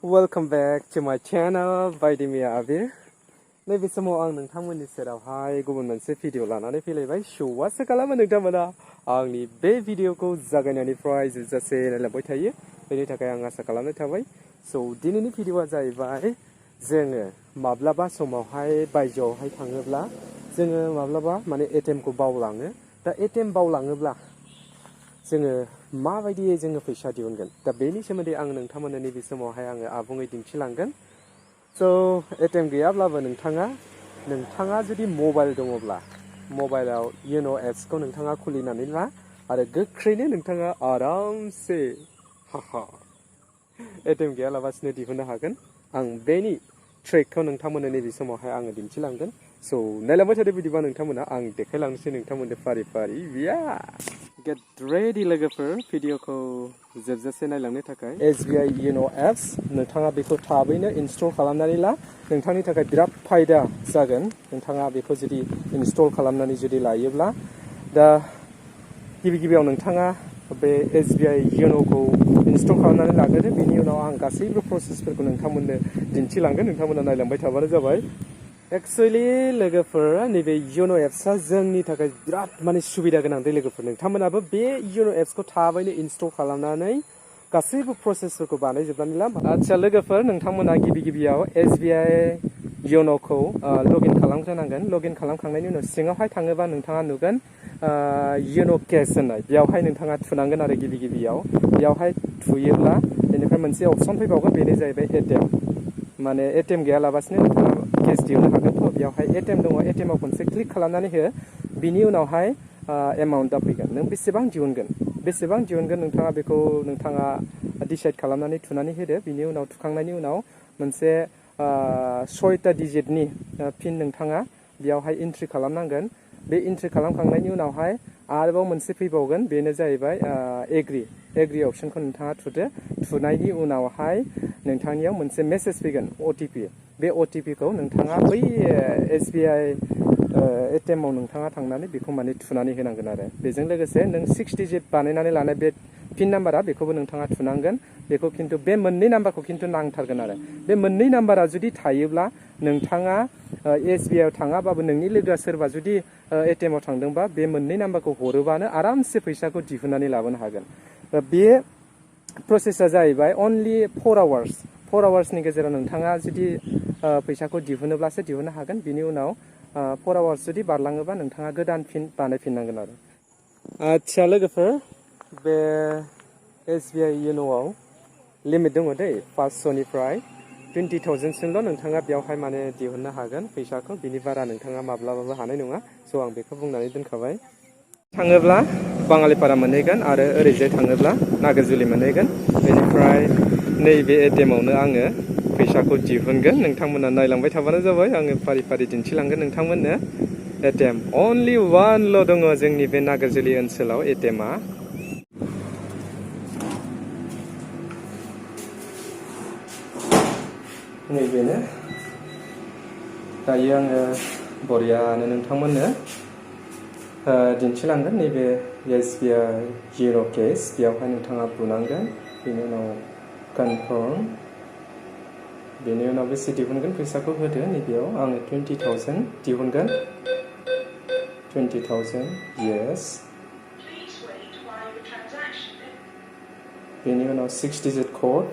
Welcome back to my channel बायदि मैया आबिर नैबे समाव आं नोंथांमोननि सेरावहाय गुबुन मोनसे भिडिअ लानानै फैलायबाय स'आसो खालामो नोंथांमोना आंनि बे भिडिअखौ जागायनायनिफ्राय जोबजासे नायलांबाय थायो बेनि थाखाय आं आसा खालामनाय थाबाय दिनैनि भिडिअआ जाहैबाय जोङो माब्लाबा समावहाय बायजोआवहाय थाङोब्ला जोङो माब्लाबा माने ATM खौ बावलाङो दा ATM बावलाङोब्ला जोङो माबायदियै जोङो फैसा दिहुनगोन दा बेनि सोमोन्दै आं नोंथांमोननो नैबे समावहाय आङो आबुङै दिन्थिलांगोन ATM गैयाब्लाबो नोंथाङा जुदि मबाइल दङब्ला मबाइलाव YONO एप्सखौ नोंथाङा खुलिनानै ला आरो गोख्रैनो नोंथाङा आरामसे ATM गैयालाबासिनो दिहुननो हागोन आं बेनि ट्रिकखौ नोंथांमोननो नैबे समावहाय आङो दिन्थिलांगोन नायलांबाय थादो बिदिबा नोंथांमोना आं देखायलांनोसै नोंथांमोननो फारि फारि Get ready लोगोफोर भिडिअखौ जोबजासे नायलांनो थाखाय SBI YONO एप्स नोंथाङा बेखौ थाबैनो इनस्टल खालामनानै ला नोंथांनि थाखाय बिराद फायदा जागोन नोंथाङा बेखौ जुदि इनस्टल खालामनानै जुदि लायोब्ला दा गिबियाव नोंथाङा बे SBI YONO खौ इनस्टल खालामनानै लाग्रोदो बेनि उनाव आं गासैबो प्रसेसफोरखौ नोंथांमोननो दिन्थिलांगोन नोंथांमोना नायलांबाय थाबानो जाबाय एक्चुअली लोगोफोर नैबे YONO एप्सआ जोंनि थाखाय बिराद माने सुबिदा गोनां दे लोगोफोर नोंथांमोनाबो बे YONO एप्सखौ थाबैनो इनस्टल खालामनानै गासैबो प्रसेसफोरखौ बानायजोबनानै ला आदसा लोगोफोर नोंथांमोना गिबियाव SBI YONO खौ लगइन खालामग्रोनांगोन लगइन खालामखांनायनि उनाव सिङावहाय थाङोबा नोंथाङा नुगोन YONO केस होननाय बेयावहाय नोंथाङा थुनांगोन आरो गिबियाव बेयावहाय थुयोब्ला बेनिफ्राय मोनसे अपसन फैबावगोन बेनो जाहैबाय ATM माने ATM गैयालाबासिनो नोंथाङा केस दिहुननो हागोन बेयावहाय ATM दङ ATM आव खनसे क्लिक खालामनानै हो बिनि उनावहाय एमाउन्टआ फैगोन नों बेसेबां दिहुनगोन नोंथाङा बेखौ नोंथाङा डिसाइड खालामनानै थुनानै होदो बिनि उनाव थुखांनायनि उनाव मोनसे 6टा डिजिटनि पिन नोंथाङा बेयावहाय एन्ट्रि खालामनांगोन बे एन्ट्रि खालामखांनायनि उनावहाय आरोबाव मोनसे फैबावगोन बेनो जाहैबाय एग्रि अपसनखौ नोंथाङा थुदो थुनायनि उनावहाय नोंथांनियाव मोनसे मेसेज फैगोन OTP बे OTP खौ नोंथाङा बै SBI ATM आव नोंथाङा थांनानै बेखौ माने थुनानै होनांगोन आरो बेजों लोगोसे नों 6 डिजिट बानायनानै लानाय बे पिन नाम्बारा बेखौबो नोंथाङा थुनांगोन बेखौ खिन्थु बे मोननै नाम्बारखौ खिन्थु नांथारगोन आरो बे मोननै नाम्बारा जुदि थायोब्ला नोंथाङा SBI आव थाङाबाबो नोंनि लोगोआ सोरबा जुदि ATM आव थांदोंबा बे मोननै नाम्बारखौ हरोबानो आरामसे फैसाखौ दिहुननानै लाबोनो हागोन बे प्रसेसआ जाहैबाय अनलि 4 आवार्सनि गेजेराव नोंथाङा जुदि फैसाखौ दिहुनोब्लासो दिहुननो हागोन बिनि उनाव 4 आवार्स जुदि बारलाङोबा नोंथाङा गोदान फिन बानायफिननांगोन आरो आदसा लोगोफोर बे SBI YONO आव लिमिट दङ दै 500निफ्राय 20,000 सिमल' नोंथाङा बेयावहाय माने दिहुननो हागोन फैसाखौ बिनि बारा नोंथाङा माब्लाबाबो हानाय नङा आं बेखौ बुंनानै दोनखाबाय थाङोब्ला बाङालिपारा मोनहैगोन आरो ओरैजाय थाङोब्ला नागाजुलि मोनहैगोन बेनिफ्राय नैबे ATM आवनो आङो फैसाखौ दिहुनगोन नोंथांमोना नायलांबाय थाबानो जाबाय आङो फारि फारि दिन्थिलांगोन नोंथांमोननो ATM अनलि वानल' दङ जोंनि बे नागाजुलि ओनसोलाव ATMआ नैबेनो दायो आङो बरियानो नोंथांमोननो दिन्थिलांगोन नैबे SBI YONO केस बेयावहाय नोंथाङा बुनांगोन बेनि उनाव कनफार्म बेनि उनाव बेसे दिहुनगोन फैसाखौ होदो नैबेयाव आङो 20,000 दिहुनगोन 20,000 yes बेनि उनाव 6 डिजिट कोड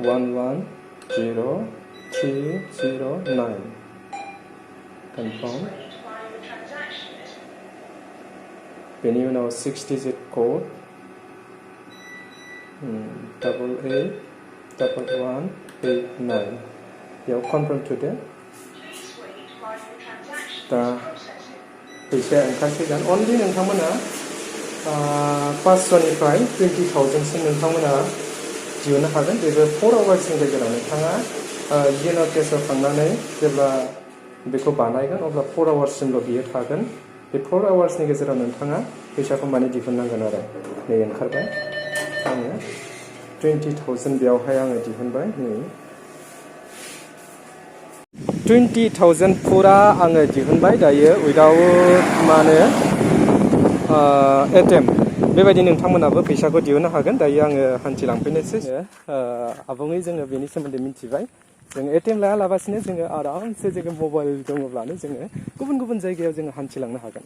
110309 कनफार्म बेनि उनाव 6 डिजिट कोड 881189 बेयाव कनफार्म थुदो दा फैसाया ओंखारसिगोन अनलि नोंथांमोना 500निफ्राय 20,000 सिम नोंथांमोना दिहुननो हागोन बेबो 4 आवार्सनि गेजेराव नोंथाङा YONO केसआव थांनानै जेब्ला बेखौ बानायगोन अब्ला 4 आवार्ससिमल' बियो थागोन बे 4 आवार्सनि गेजेराव नोंथाङा फैसाखौ माने दिहुननांगोन आरो नै ओंखारबाय आङो 20,000 बेयावहाय आङो दिहुनबाय नै 20,000 फुरा आङो दिहुनबाय दायो उइदाउट ATM बेबायदि नोंथांमोनाबो फैसाखौ दिहुननो हागोन। दायो आङो हान्थिलांफैनोसै। आबुङै जोङो बेनि सोमोन्दै मिथिबाय। जों ATM लायालाबासिनो जोङो आरामसे जोङो मबाइल दङब्लानो जोङो गुबुन गुबुन जायगायाव जोङो हान्थिलांनो हागोन।